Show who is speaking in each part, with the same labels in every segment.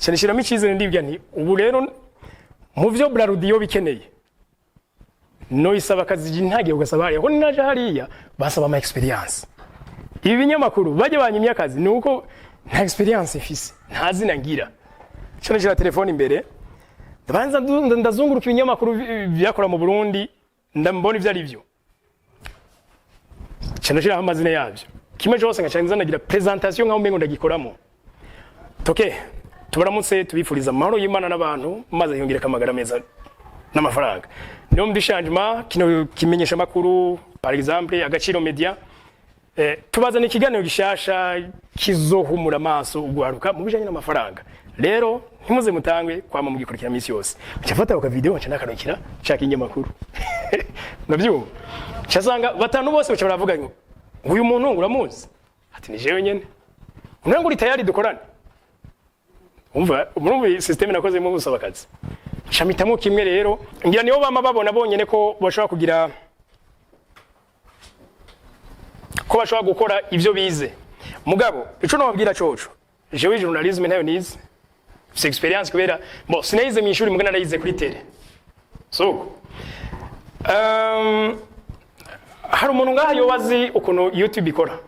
Speaker 1: Cyane shiramo icyizere, ndibwira nti ubu rero mu byo Brarudi bikeneye no isaba akazi, ntagiye ugasaba hariya, ko naje hariya basaba ama experience. Ibi binyamakuru bajya banyimye akazi ni uko nta experience mfise, nta zina ngira. Cyo nshira telefone imbere, ndabanza ndazunguruka ibinyamakuru byakora mu Burundi, ndambona ivyo ari byo, cyo nshiraho amazina yabyo, kimwe cyose ngaca nzanagira presentation nkaho umengo ndagikoramo. Toke tubaramutse, tubifuriza amahoro y'Imana n'abantu, maze yongere amagara meza n'amafaranga. Niyo ndi changement kino kimenyesha makuru, par exemple Agaciro Media, tubazana ikiganiro gishasha kizohumura amaso ugwaruka mu bijanye n'amafaranga. Rero ntimuze mutangwe kwama mugikurikira misi yose. Nca ka video, nca nakarukira nshaka inyamakuru, ndabyumva, nca batanu bose baca baravuga ngo uyu muntu ngo uramuzi? Ati ni jewe nyene. Unango uri tayari dukorane? Umva, murumva iyi system nakozemo gusaba akazi, nca mpitamo kimwe. Rero ngira nibo bama babona bonyene ko bashobora kugira, ko bashobora gukora ivyo bize. Mugabo ico nobabwira coco, jewe journalisme ntayo nize, mfise experience kubera bo sinayize mu ishuri, mugana narayize kuri tele. So hari umuntu ngaha yoba azi ukuntu YouTube ikora?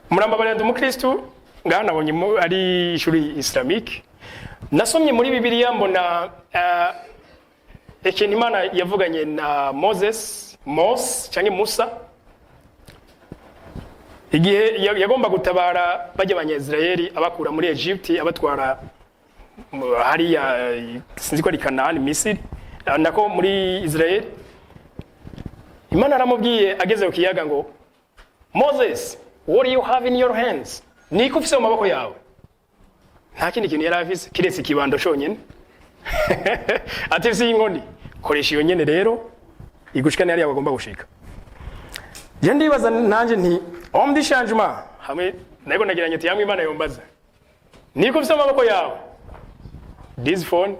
Speaker 1: Murambabarira, ndi umukristu, ngaha nabonye ari ishuri islamique. Nasomye muri Bibiliya, mbona ikintu Imana yavuganye na Moses, Mose cyangwa Musa, igihe yagomba gutabara bajya abanyayisirayeli, abakura muri Egypte, abatwara hariya, sinzi ko ari Kanani, Misiri, nako muri Israel. Imana aramubwiye ageze ku kiyaga ngo: "Moses, what do you have in your hands?" Niko ufise mu maboko yawe? Nta kindi kintu yari afise kiretse ikibando conyene. Ati ufise inkoni, koresha iyo nyene rero igushikane hariya bagomba gushika. Je ndibaza nanje nti homme du changement, hamwe nako nagiranye ati hamwe Imana yombaza niko ufise mu maboko yawe, this phone,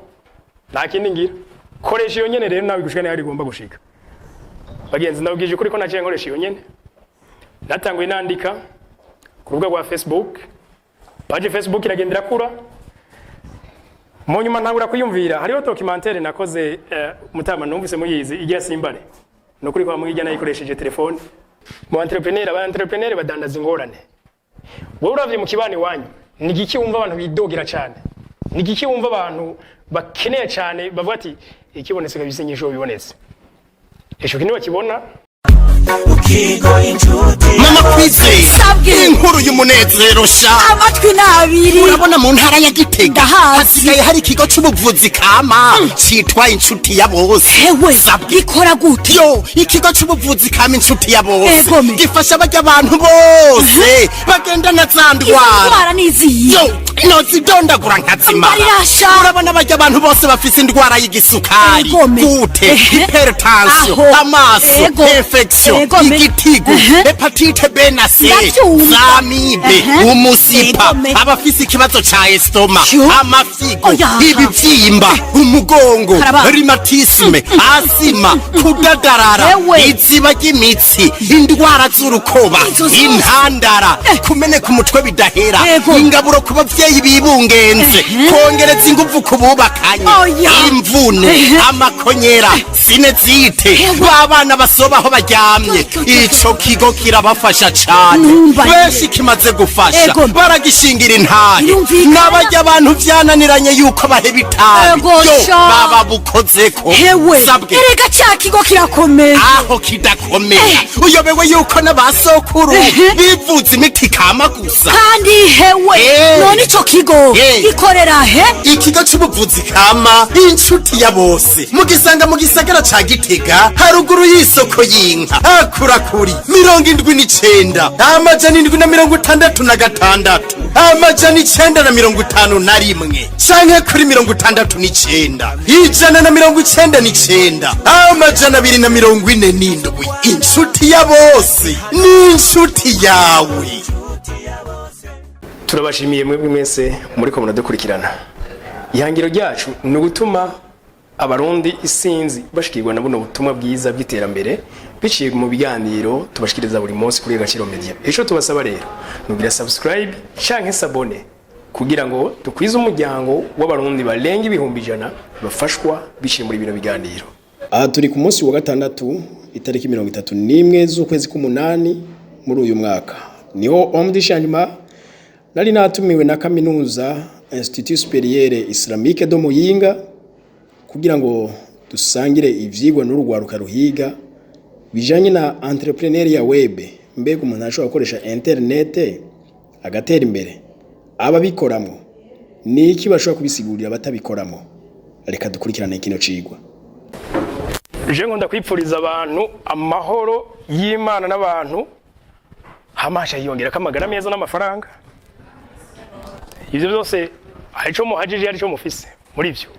Speaker 1: nta kindi ngira, koresha iyo nyene rero nawe igushikane hariya igomba gushika. Bagenzi, ndabwije ukuri ko naciye nkoresha iyo nyene. Natanguye nandika ku rubuga rwa Facebook, page Facebook iragenda irakura. Mu nyuma ntangura kwiyumvira, hariho documentaire nakoze, mutama numvise muyizi, igira simbare. Ni ukuri kwa mwijya nayikoresheje telefone. Mu entrepreneur, aba entrepreneur badandaza ingorane. Wowe uravye mu kibani wanyu, ni igiki wumva abantu bidogera cyane? Ni igiki wumva abantu bakeneye cyane, bavuga ati ikibonetse kabisa, inyishu bibonetse, ico kintu bakibona?
Speaker 2: Mama Kwizera.
Speaker 3: Sabwe.
Speaker 2: Inkuru y'umunezero sha.
Speaker 3: Amatwi n'abiri.
Speaker 2: Urabona mu ntara ya Gitega
Speaker 3: Ndahazi.
Speaker 2: hasigaye hari ikigo c'ubuvuzi kama citwa Inshuti ya Bose.
Speaker 3: Hewe.
Speaker 2: Sabwe.
Speaker 3: Gikora gute?
Speaker 2: Yo, ikigo c'ubuvuzi kama Inshuti ya Bose
Speaker 3: Egome.
Speaker 2: gifasha barya abantu bose bagendana za
Speaker 3: Izo
Speaker 2: ndwara.
Speaker 3: ndwara n'iziyi?
Speaker 2: Yo, nozidondagura nkazimara.
Speaker 3: Mbarirasha.
Speaker 2: Urabona barya abantu bose bafise indwara y'igisukari,
Speaker 3: Egome.
Speaker 2: gute, hypertension,
Speaker 3: Aho.
Speaker 2: amaso, infection,
Speaker 3: Egome.
Speaker 2: igitigu, hépatite B na C,
Speaker 3: Ndavyumva.
Speaker 2: z'amibe, umusipa,
Speaker 3: Egome.
Speaker 2: abafise ikibazo ca estomac,
Speaker 3: Yo.
Speaker 2: amafyigo,
Speaker 3: Oya.
Speaker 2: ibivyimba, umugongo,
Speaker 3: Karaba.
Speaker 2: rhumatisme, asima, kudadarara,
Speaker 3: Ewe.
Speaker 2: iziba ry'imitsi, indwara z'urukoba,
Speaker 3: Izo zose.
Speaker 2: intandara, kumeneka umutwe bidahera,
Speaker 3: Yego.
Speaker 2: ingaburo ku bavyeyi bibungenze, kongereza inguvu ku bubakanye,
Speaker 3: Oya.
Speaker 2: imvune, amakonyera, sinusite,
Speaker 3: Ewe.
Speaker 2: b'abana basoba aho baryamye.
Speaker 3: Yo, yo, yo, yo.
Speaker 2: Ico kigo kirabafasha cane.
Speaker 3: Numva.
Speaker 2: Benshi kimaze gufasha baragishingira intahe.
Speaker 3: Birumvikana.
Speaker 2: N'abarya abantu vyananiranye yuko baheba itabi,
Speaker 3: Ego
Speaker 2: yo,
Speaker 3: sha.
Speaker 2: baba bukozeko.
Speaker 3: Hewe.
Speaker 2: Sabwe.
Speaker 3: Erega cya kigo kirakomeye.
Speaker 2: Aho kidakomeye, uyobewe yuko n'abasokuru bivuza imiti kama gusa?
Speaker 3: Kandi hewe, none ico kigo gikorera he?
Speaker 2: Ikigo c'ubuvuzi kama Inshuti ya Bose mugisanga mu gisagara ca Gitega, haruguru y'isoko y'inka, hakurakuri 79 766 951, canke kuri 69 199 247. Inshuti ya Bose ni inshuti yawe.
Speaker 1: Turabashimiye mwebwe mwese muriko muradukurikirana. Ihangiro ryacu ni ugutuma Abarundi isinzi bashikirwa na buno butumwa bwiza bw'iterambere biciye mu biganiro tubashikiriza buri munsi kuri Agaciro Media. Ico tubasaba rero nugira subscribe canke s'abonner kugira ngo dukwize umuryango w'Abarundi barenga 100,000 bafashwa biciye muri bino biganiro. Aha turi ku munsi wa gatandatu, itariki 31 z'ukwezi k'umunani muri uyu mwaka, niho Homme du Changement nari natumiwe na kaminuza Institut Supérieur Islamique de Muyinga kugira ngo dusangire ivyigwa n'urugwaruka ruhiga bijanye na entrepreneuriat web. Mbega umuntu ashobora gukoresha internet agatera imbere? Ababikoramwo ni iki bashobora kubisigurira abatabikoramo? Reka dukurikirane kino cigwa. Je nkunda kwipfuriza abantu amahoro y'Imana n'abantu, hamasha yiyongera ko amagara meza n'amafaranga. Ivyo byose hari ico muhajije, hari ico mufise muri ivyo: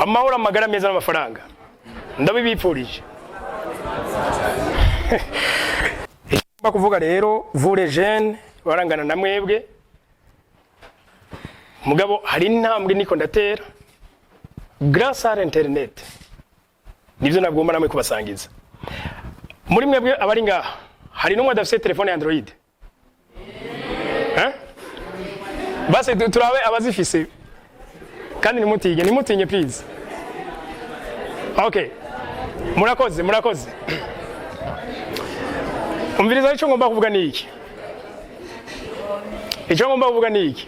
Speaker 1: amahoro, amagara meza n'amafaranga. Ndabibipfurije. Icyo kuvuga rero, vous les jeunes barangana na mwebwe, mugabo hari intambwe niko ndatera grâce à l'internet. Nivyo nagomba namwe kubasangiza. Muri mwebwe abari ngaha, hari n'umwe adafise telefone ya Android, eh? Base turabe abazifise, kandi nimutinye, nimutinye please. Okay, murakoze, murakoze. Umviriza, icyo ngomba kuvuga ni iki. Icyo ngomba kuvuga ni iki: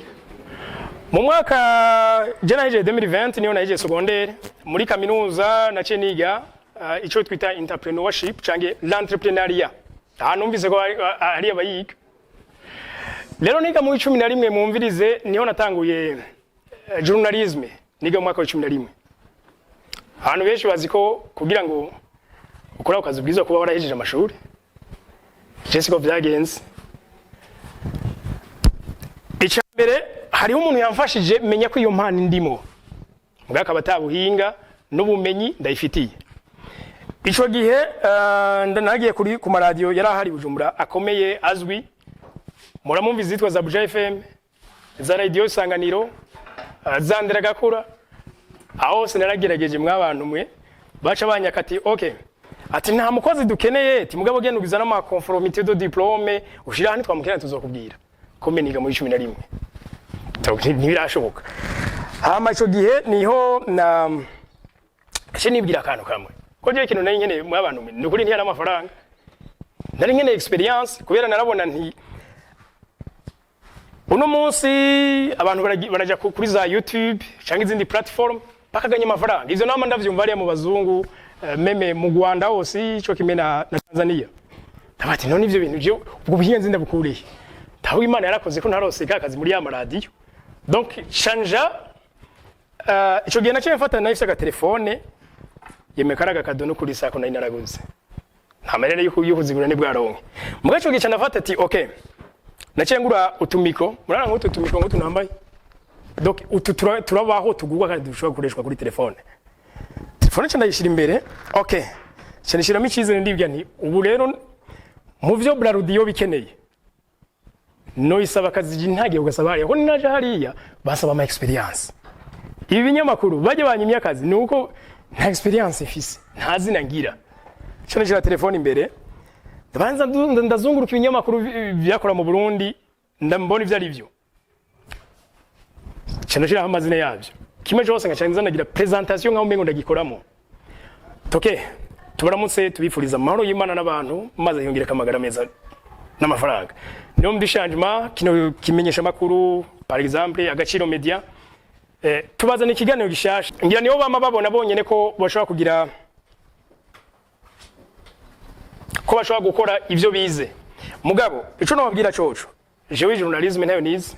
Speaker 1: mu mwaka je nahejeje 2020, niyo nahejeje secondaire. Muri kaminuza naciye niga ico twita entrepreneurship canke l'entrepreneuriat. Aha numvise ko hari abayiga. Rero niga mu 11, mumvirize, niho natanguye journalisme. Niga mu mwaka wa 11. Abantu benshi bazi ko kugira ngo ukore ako kazi ubwirizwa kuba warahejeje amashuri. Je siko vyagenze. Icya mbere, hariho umuntu yamfashije menya ko iyo mpano ndimo, mugabo akaba atabuhinga n'ubumenyi ndayifitiye. Ico gihe nagiye kuri ku maradiyo yari ahari i Bujumbura akomeye azwi, muramumva izitwa za Buja FM, za Radio Isanganiro, za Nderagakura. Aho hose naragerageje mwabantu mwe, baca banyaka ati okay, ati nta mukozi dukeneye, ati mugabo genda ugiza n'ama conformité de diplôme ushira hano, twamukeneye tuzokubwira. Ko niga muri 11, ntibirashoboka. Hama ico gihe niho na ese nibwira akantu kamwe ko je ikintu nari nkeneye mwabantu mwe ni ukuri ntiyari amafaranga, nari nkeneye expérience, kubera narabona nti uno munsi abantu baraja kuri za YouTube cyangwa izindi platform bakaganya amafaranga. Ivyo nama ndavyumva hariya mu bazungu, même mu Rwanda hose ico kimwe na Tanzania. Ndabati none ivyo bintu byo ubwo buhinga nzi ndabukuriye taho? Imana yarakoze ko ntarose ka kazi muri ya maradiyo. Donc chanja ico gihe naciye mfata, nahise agatelefone yeme karaga kadono kuri sako nari naraguze, nta marere yo kuzigura nibwaronke. Muga ico gihe ca ndafata ati okay, naciye ngura utumiko. Murabona nk'utu tumiko nk'utu nambaye. Donc utu turabaho tugurwa kandi dushobora gukoreshwa kuri telefone. Telefone nca ndayishira imbere, okay, nca ndishiramo icyizere, ndibwira nti ubu rero mu vyo Brarudi bikeneye no isaba akazi ntagiye ugasaba hariya, ko naje hariya basaba ama expérience. Ibi binyamakuru bajye banyimye akazi ni uko nta expérience mfise, nta zina ngira. Nca ndashira telefone imbere, ndabanza ndazunguruka ibinyamakuru vyakora mu Burundi, ndambona ivyo ari byo, nca ndashiraho amazina yabyo kimwe cyose, ngaca nzanagira présentation nkaho umengo ndagikoramo. Toke tubaramutse, tubifuriza amahoro y'Imana n'abantu, maze yongere amagara meza n'amafaranga. Niyo mu changement kino kimenyesha makuru, par exemple Agaciro Media, tubazana ikiganiro gishasha. Ngira niyo bama babona bonyene ko bashobora kugira, ko bashobora gukora ivyo bize. Mugabo ico nobabwira coco, jewe journalisme ntayo nize,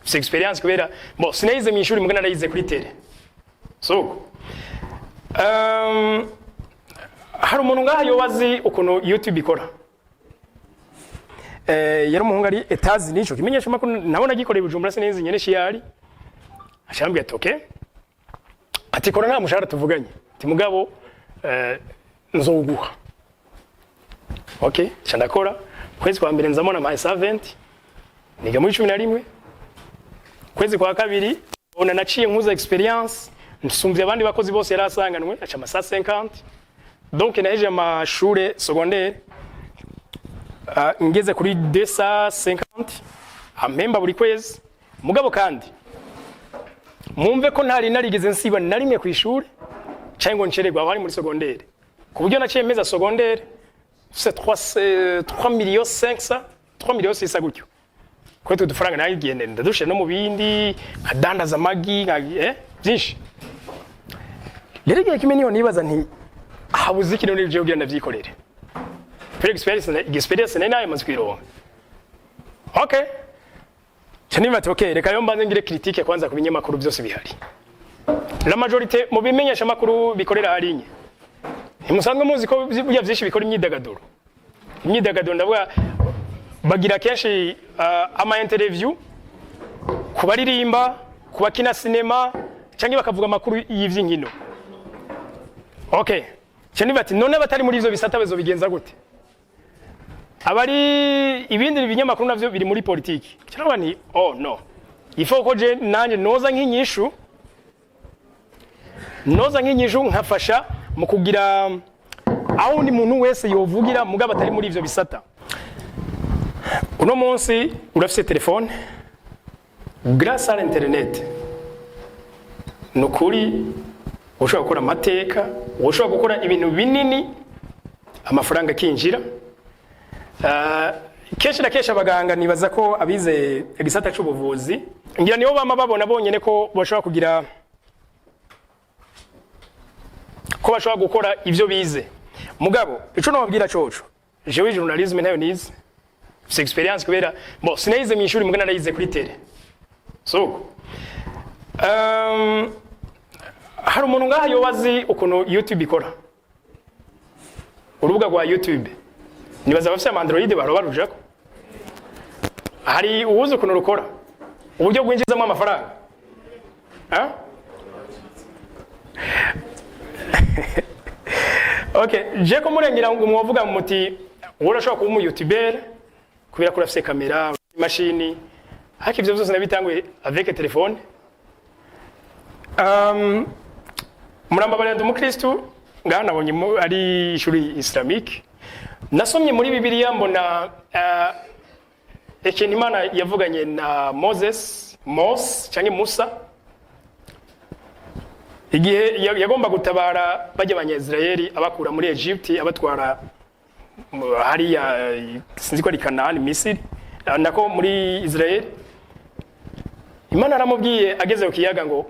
Speaker 1: mfise expérience kubera bon sinayize mu ishuri, mugana narayize kuri télé. So hari umuntu ngaha yoba azi ukuntu YouTube ikora? Yari umuhungu ari Etats-Unis, ico kimenyesha makuru nabona gikoreye Bujumbura, sinzi nyene shiyari. Ashambwiye ati okay, ati kora nta mushahara tuvuganye, ati mugabo nzoguha. Okay, ca ndakora. Kwezi kwa mbere nzamona my servant, niga muri 11. Kwezi kwa kabiri ona naciye nkuza expérience, Nsumvye abandi bakozi bose yari asanganwe, aca ama 150. Donc naheje amashure secondaire ngeze kuri 250 ampemba buri kwezi. Mugabo kandi mumve ko ntari narigeze nsiba na rimwe ku ishuri cyangwa ngo ncererwe aho ari muri secondaire, ku buryo naciye meza secondaire c'est 3 3 millions 500, 3 millions 600 gutyo. Kuri utwo dufaranga nagiye ndadushira no mu bindi, nkadandaza amagi, nka byinshi. Rero igihe kimwe niho nibaza nti: "Habuze ikintu n'ibyo kugira ndavyikorere?" Pero experience nari nayo maze kwironka. Okay, cyane ati: "Okay, reka yo mbanze ngire critique kwanza ku binyamakuru byose bihari." La majorité mu bimenyesha makuru bikorera harinye, ntimusanzwe muzi ko burya byinshi bikora imyidagaduro. Imyidagaduro ndavuga, bagira kenshi ama interview ku baririmba, ku bakina sinema, cyangwa bakavuga amakuru y'ivy'inkino. Okay, cyane bati: "None batari muri ivyo bisata bazobigenza gute?" Abari ibindi binyamakuru navyo biri muri politiki. Cyangwa ni oh no, il faut ko je nanje noza nk'inyishu nkafasha mu kugira aho undi muntu wese yovugira mugabo atari muri ivyo bisata. Uno munsi urafise telefone, grâce à l'internet, nukuri ushobora gukora amateka, ushobora gukora ibintu binini, amafaranga akinjira. Kenshi na kenshi abaganga, nibaza ko abize igisata c'ubuvuzi ngira nibo bama babona bonyene ko bashobora kugira, ko bashobora gukora ivyo bize. Mugabo ico nobabwira coco, jewe journalisme ntayo nize, mfise experience kubera bon, sinayize mw'ishuri, muga narayize kuri terrain. So hari umuntu ngaha yoba azi ukuntu YouTube ikora, urubuga rwa YouTube? Nibaza abafise ama Android baroba rujako. Hari uwuzi ukuntu rukora, uburyo bwinjizamo amafaranga? Ha? Okay, je ko murengera ngo mwovuga muti wowe urashobora kuba umu youtuber kubera ko urafise kamera, imashini, ariko ivyo vyose nabitanguye avec téléphone. Murambabarira, ndi umukristu, ngaha nabonye ari ishuri islamique. Nasomye muri Bibiliya mbona ikintu Imana yavuganye na Moses, Mose cyangwa Musa, igihe yagomba gutabara bajya abanyayisirayeli abakura muri Egypte, abatwara hariya sinzi ko ari Kanani, Misiri, nako muri Israel. Imana aramubwiye ageze ku kiyaga ngo: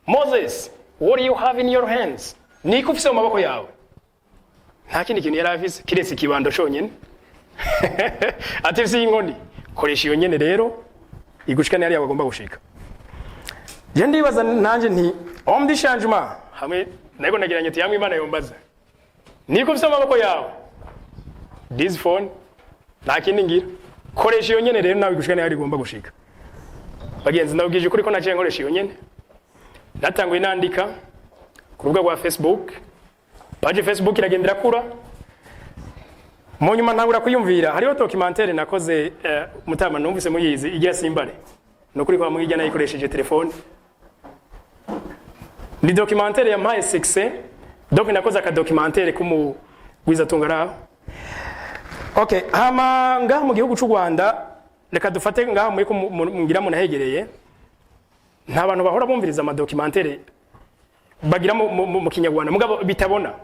Speaker 1: "Moses, what do you have in your hands?" Niko ufise mu maboko yawe? Nta kindi kintu yari afise kiretse ikibando conyene. Ati: "Ufise inkoni, koresha iyo nyene rero igushikane hariya bagomba gushika." Je ndibaza nanje nti homme du changement, hamwe nako nagiranye ati hamwe Imana yombaza niko ufise mu maboko yawe, this phone, nta kindi ngira, koresha iyo nyene rero nawe igushikane hariya igomba gushika. Bagenzi, ndabwije ukuri ko naciye nkoresha iyo nyene. Natanguye nandika ku rubuga rwa Facebook, page Facebook iragenda irakura. Mu nyuma ntangura kwiyumvira, hariho documentaire nakoze, mutama numvise muyizi, igira simbare. Nukuri kwa mwijya nayikoresheje telefone, ni documentaire yampaye succès. Donc nakoze aka documentaire k'umugwizatunga araho. Okay, hama ngaha mu gihugu cy'u Rwanda, reka dufate ngaha muri ko ngira munahegereye, nta bantu bahora bumviriza ama documentaire bagira mu Kinyarwanda mugabo bitabona?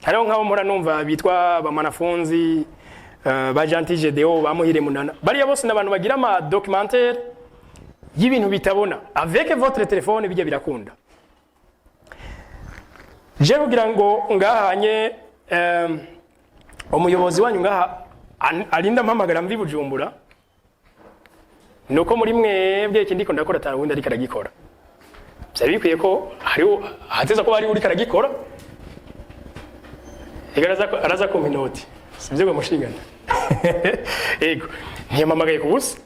Speaker 1: Hariho nk'abo mpora numva bitwa ba Mwanafunzi, ba Gentil Gedeo, ba Muhire Munana, bariya bose n'abantu bagira ama documentaire y'ibintu bitabona. Avec votre téléphone bijya birakunda. Je kugira ngo ngahanye umuyobozi wanyu ngaha arinda mpamagara mvi Bujumbura, nuko muri mwebwe iki ndiko ndakora atari wundi ariko aragikora. Byari bikwiye ko hariho hateza ko hari uriko aragikora. Ega araza kumpa inoti, sibyo ngo mushingana? Yego, ntiyamamagaye ku busa.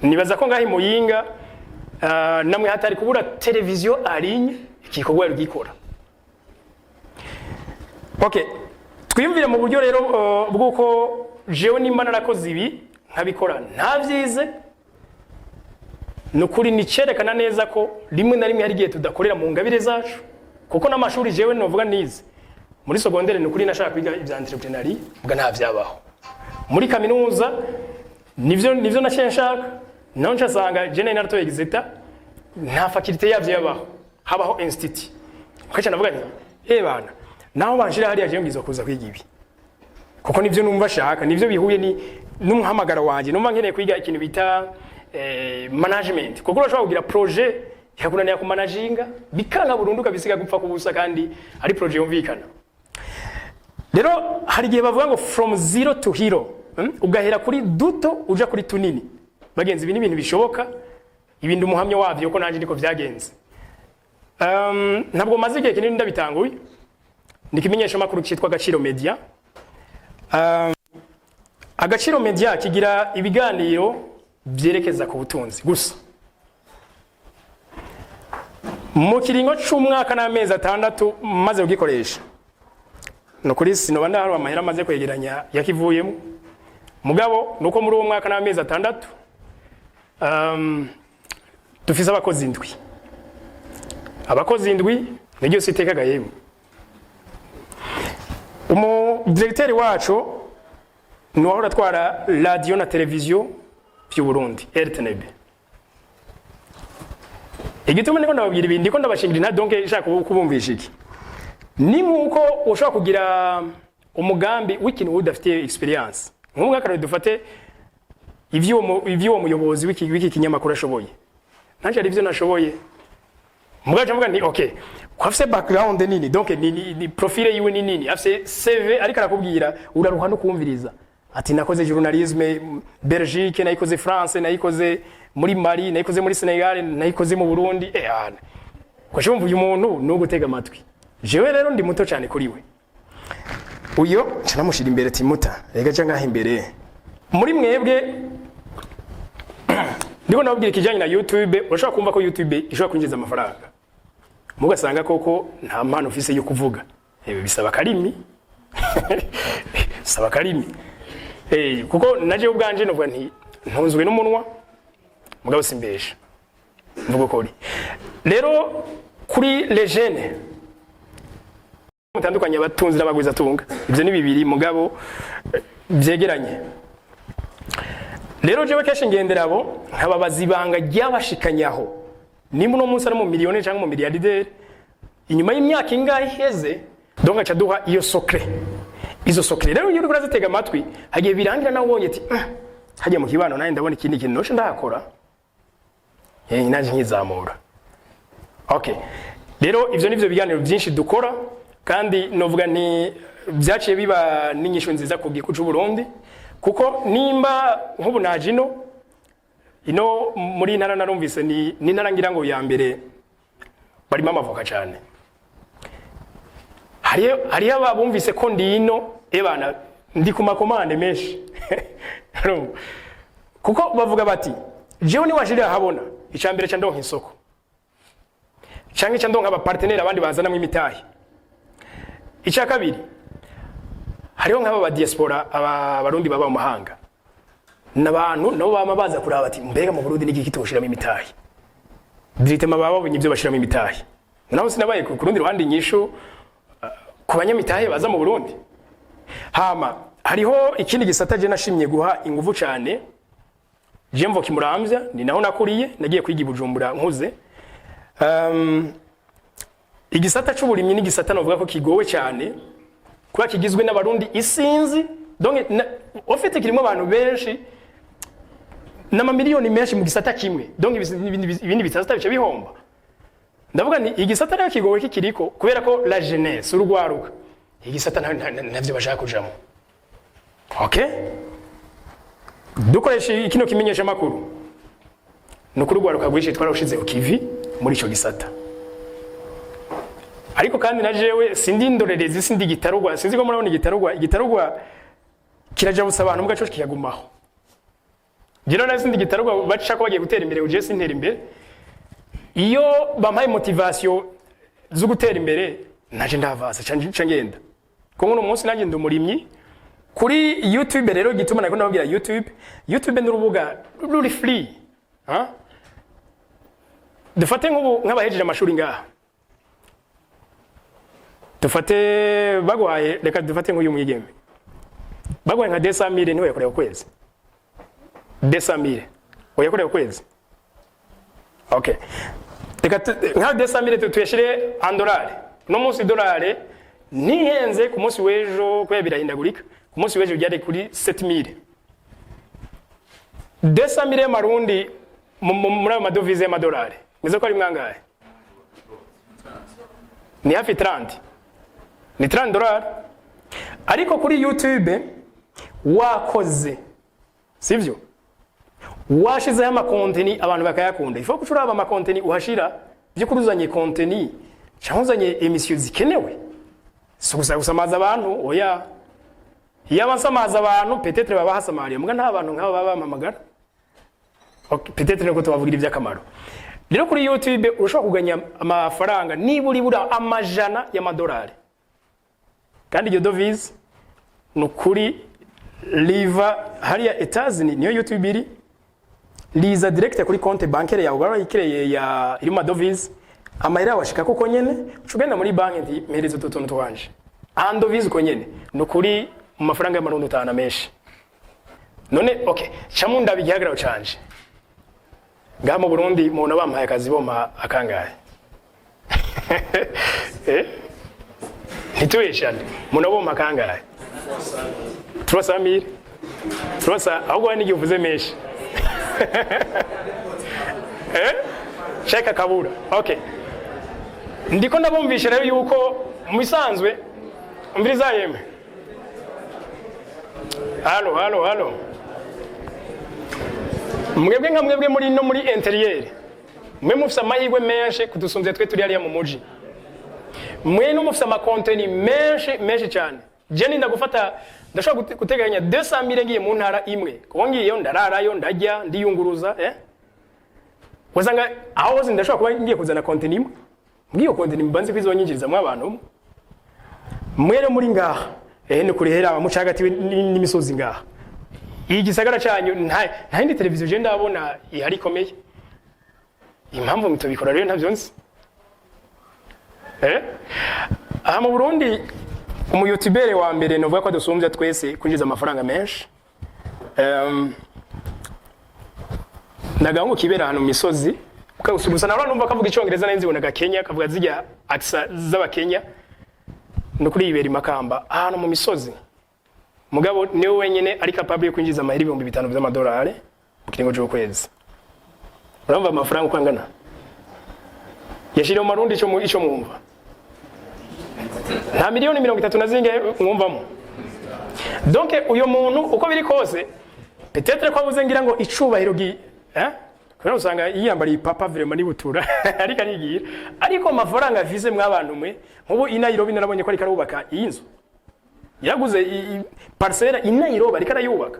Speaker 1: Nibaza ko ngaha i Muyinga namwe hatari kubura televiziyo arinye igikorwa yari gikora. Okay, twiyumvire mu buryo rero bw'uko jewe nimba narakoze ibi nkabikora ntavyize. Ni ukuri, ni cyerekana neza ko rimwe na rimwe hari igihe tudakorera mu ngabire zacu, kuko n'amashuri jewe novuga nize muri secondaire, ni ukuri nashaka kwiga ibya entrepreneuriat, mbwa nta byabaho. Muri kaminuza nivyo naciye nshaka, naho nsanga je nari naratoye Exeta, nta faculté yavyo yabaho, habaho institut. Ukaca navuga nti: "Eh bana, naho banshira hariya, jewe mbwirizwa kuza kwiga ibi, kuko nivyo numva shaka, nivyo bihuye ni n'umuhamagaro wanje. Numva nkeneye kwiga ikintu bita management", kuko urashobora kugira projet ikakunanira kumanaginga, bikanga burundu, kabisiga gupfa kubusa kandi ari projet yumvikana. Rero hari igihe bavuga ngo "from zero to hero", Ugahera kuri duto uja kuri tunini. Bagenzi, ibi ni ibintu bishoboka, ibindi umuhamya wavyo ko nanje niko vyagenze. Ntabwo maze igihe kinini ndabitanguye. Ni ikimenyesha makuru cyitwa Agaciro Media. Agaciro Media kigira ibiganiro byerekeza ku butunzi gusa. Mu kiringo c'umwaka n'amezi 6 maze kugikoresha, ni ukuri sinoba ndaharura amahera amaze kwegeranya yakivuyemo, mugabo nuko muri uwo mwaka n'amezi 6 dufise abakozi indwi. Abakozi indwi niryo siteka gahemu. Umu directeur wacu ni uwahora atwara radio na televiziyo by'u Burundi, RTNB. Igituma ndiko ndababwira ibi, ndiko ndabashingira nta donc ishaka kubumvisha iki, ni nkuko ushobora kugira umugambi w'ikintu wowe udafitiye expérience. Nk'ubu nk'akarori, dufate ivy'uwo muyobozi w'iki kinyamakuru ashoboye, nanje hari ivyo nashoboye. Mugaca mvuga nti: "Okay, ko afise background nini, donc ni profile yiwe ni nini, afise CV, ariko arakubwira uraruha no kumviriza ati nakoze journalisme Belgique, nayikoze France, nayikoze muri Mali, nayikoze muri Senegal, nayikoze mu Burundi." Ana ko shumva uyu muntu no gutega amatwi. Jewe rero ndi muto cyane kuri we. Uyo nca namushira imbere ati: "Muta, rega ca ngaha imbere muri mwebwe." Ndiko ndababwira ikijyanye na YouTube. Urashobora kumva ko YouTube ishobora kwinjiza amafaranga, mugasanga koko nta mpano ufise yo kuvuga. Ewe, bisaba karimi, bisaba karimi. Kuko naje ubwanje novuga nti ntunzwe n'umunwa, mugabo simbesha, mvuga ukuri. Rero kuri les jeunes mutandukanye, abatunzi n'abagwizatunga, ivyo ni bibiri mugabo vyegeranye. Rero jewe kenshi ngendera abo nkababaza ibanga ryabashikanyaho. Nimba uno munsi ari mu miliyoni cyangwa mu miliyarderi, inyuma y'imyaka ingahe iheze, donc aca duha iyo secret. Izo secret rero, iyo uriko urazitega amatwi, hagiye birangira nawe ubonye ati: "Ah, hagiye mu kibano nanjye ndabona ikindi kintu noce ndahakora, nanjye nkizamura." Okay, rero ivyo nivyo biganiro byinshi dukora, kandi novuga nti byaciye biba n'inyishu nziza ku gihugu cy'u Burundi, kuko nimba nk'ubu naje ino muri ntara, narumvise ni intara ngira ngo ya mbere barimo amavoka cyane. Hariyo abumvise ko ndi ino, ebana ndi ku ma commandes menshi. Urumva? Kuko bavuga bati: "Jewe niwashirira habona icya mbere ca ndonka isoko, canke ca ndonka aba partenaires, abandi bazanamwo imitahe." Icya kabiri, hariho nk'aba ba diaspora, aba Barundi baba mu mahanga, n'abantu nabo bama baza kuraba bati: "Mbega mu Burundi niki kitoshiramo imitahe?" Directement baba babonye ibyo bashiramo imitahe. Naho sinabaye ku rundi ruhande inyishu ku banyamitahe baza mu Burundi. Hama hariho ikindi gisata je nashimye guha inguvu cyane. Je mvuka Imuramvya, ni naho nakuriye, nagiye kwiga i Bujumbura nkuze. Igisata c'uburimyi ni igisata novuga ko kigowe cyane, kuba kigizwe n'Abarundi isinzi. Donc ufite kirimo abantu benshi n'amamiliyoni menshi mu gisata kimwe, donc ibindi bisata bice bihomba. Ndavuga ni igisata rero kigowe kikiriko, kubera ko la jeunesse, urugwaruka, igisata ntavyo bashaka kujamo. Okay, dukoresha kino kimenyesha makuru, ni ukuri urwaruka rwinshi twarushize ku kivi muri ico gisata. Ariko kandi na jewe sindi indorerezi, sindi igitarugwa. Sinzi ko murabona igitarugwa. Igitarugwa kirajabutsa abantu, mugaco kikagumaho. Njyewe na sindi igitarugwa baca ko bagiye gutera imbere, uje sintera imbere. Iyo bampaye motivation zo gutera imbere, naje ndavasa ca ngenda, ko uno munsi nanjye ndi umurimyi. Kuri YouTube rero, igituma nako ndababwira YouTube, YouTube ni urubuga ruri free, ha? Dufate nk'ubu nk'abahejeje amashuri ngaha, dufate bagwaye, reka dufate nk'uyu mwigeme, bagwaye nka 200 000, niwe yakorera ukwezi 200 000, oyakorera ukwezi. Okay, reka nka 200 000 tuyashire en dolari. No munsi dolari ntihenze, ku munsi w'ejo kubera birahindagurika, ku munsi w'ejo byari kuri 7000. 200 000 y'amarundi muri ayo ma devises y'amadolari nizo ko ari mwangahe? Ni hafi 30, ni $30. Ariko kuri YouTube wakoze, sivyo, washizeho ama contenu, abantu bakayakunda, ifo kuca uraba ama contenu uhashira by'ukuri, uzanye contenu cyangwa uzanye émission zikenewe, si gusa gusamaza abantu. Oya, iyo abasamaza abantu peut-être baba hasamariye, muga nta bantu nk'abo baba bampamagara. Okay, peut-être nuko tubavugira iby'akamaro. Rero kuri YouTube urashobora kuganya amafaranga niba uri bura amajana y'amadolari, kandi iryo devise ni ukuri riva hariya Etazini, niyo YouTube iri, riza direct kuri compte bancaire yawe barayikereye ya iri mu ma devises. Amahera yawe ashika kuko nyene uca ugenda muri banki nti: "Mpereza utu tuntu twanje en devise." Uko nyene ni ukuri mu mafaranga y'amarundi utahana menshi. None okay, ca ndaba igihagararo canje ngaha mu Burundi, umuntu bampaye akazi bompa akangahe? Eh, ntitubeshane, umuntu bompa akangahe? 300 000, 300, ahubwo hari n'igihe uvuze menshi. Eh, cheka kabura. Okay, ndiko ndabumvisha rero yuko mu bisanzwe, umviriza yemwe, halo, halo, halo, mwebwe nka mwebwe muri no muri intérieur, mwe mufise amahirwe menshi kudusumbya twe turi hariya mu muji. Mwe no mufise ama contenu menshi menshi cyane. Je ninda gufata, ndashobora guteganya 200 000 ngiye mu ntara imwe, kuko ngiyeyo ndararayo, ndajya ndiyunguruza, eh, wasanga aho hose ndashobora kuba ngiye kuzana contenu imwe. Ngiyo contenu mbanze kwizonyinjirizamwo abantu. Mwe rero muri ngaha, eh, ni kuri hera muca hagati n'imisozi ngaha, iyi gisagara cyanyu nta yindi televiziyo je ndabona ihari ikomeye. Impamvu mutobikora rero ntavyo nzi. Eh, aha mu Burundi umu youtubeur wa mbere novuga ko adusumbya twese kwinjiza amafaranga menshi, nagahungu kibera ahantu mu misozi gusa, nawe numva kavuga icyongereza nari nzibona Kenya, kavuga zijya accent z'abakenya, no kuri yibera imakamba ahantu mu misozi. Mugabo niwe wenyine ari capable yo kwinjiza amahera 5000 by'amadolari mu kiringo cy'ukwezi. Urumva amafaranga uko angana? Yashiriye mu marundi, ico mwumva nta miliyoni 30 na zingahe mwumvamo? Donc uyo muntu uko biri kose, peut-être ko abuze ngira ngo icubahiro gi, eh, kubera usanga yiyambariye papa vraiment nibutura ariko arigira, ariko amafaranga afise mwabantu mwe. Nk'ubu i Nairobi narabonye ko ariko arubaka iyi nzu, yaguze parcelle i Nairobi, ariko arayubaka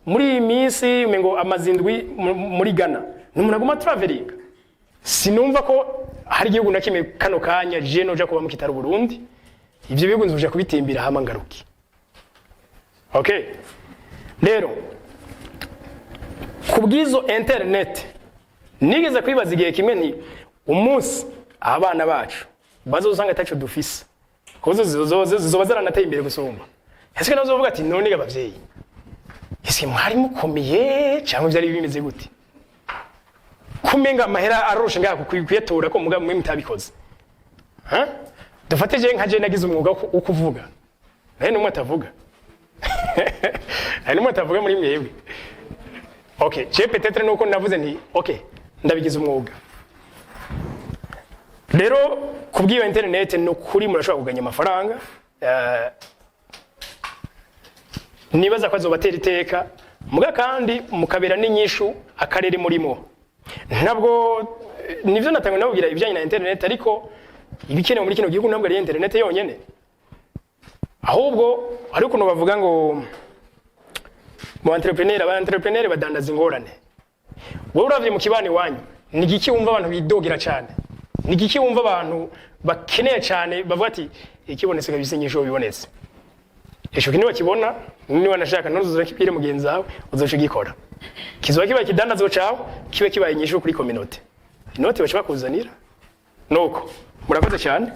Speaker 1: muri iyi minsi, umengo amazindwi muri Ghana. Ni umuntu aguma traveling. Sinumva ko hari igihugu na kimwe kano kanya je noja kuba mu kitari Burundi. Ivyo bihugu nzoja kubitimbira hama ngaruke. Okay, rero kubw'izo internet nigeze kwibaza igihe kimwe nti: umunsi abana bacu bazosanga ataco dufise, kuko zizoba zaranateye imbere gusumba, ese nazo bavuga ati: "None abavyeyi, ese mwari mukomeye cyangwa byari bimeze gute kumenga amahera aroroshe ngaha kuyatora, ko mugabo mwe mutabikoze?" Ha, dufate je nka je nagize umwuga wo kuvuga, naye numwe atavuga, hari numwe atavuga muri mwebwe. Okay, je peut-être nuko navuze nti: "Okay, ndabigize umwuga." Rero kubw'iyo internet ni ukuri murashobora kuganya amafaranga, nibaza ko azobatera iteka muga kandi mukabera n'inyishu akarere murimo. Ntabwo nivyo natangwe nababwira ibijyanye na internet, ariko ibikenewe muri kino gihugu ntabwo ari internet yonyene. Ahubwo hari ukuntu bavuga ngo mu entrepreneur, aba entrepreneur badandaza ingorane. Wowe uravye mu kibani wanyu, ni igiki wumva abantu bidogera cyane? Ni igiki wumva abantu bakeneye cyane, bavuga ati: "Ikibonetse kabisa, inyishu bibonetse"? Ico kintu bakibona, niba nashaka ntuzuza kibwire mugenzi wawe, uzoca ugikora, kizoba kibaye ikidandazwa cawe, kibe kibaye inyishu kuri communauté. Inoti baca bakuzanira. Nuko murakoze cyane.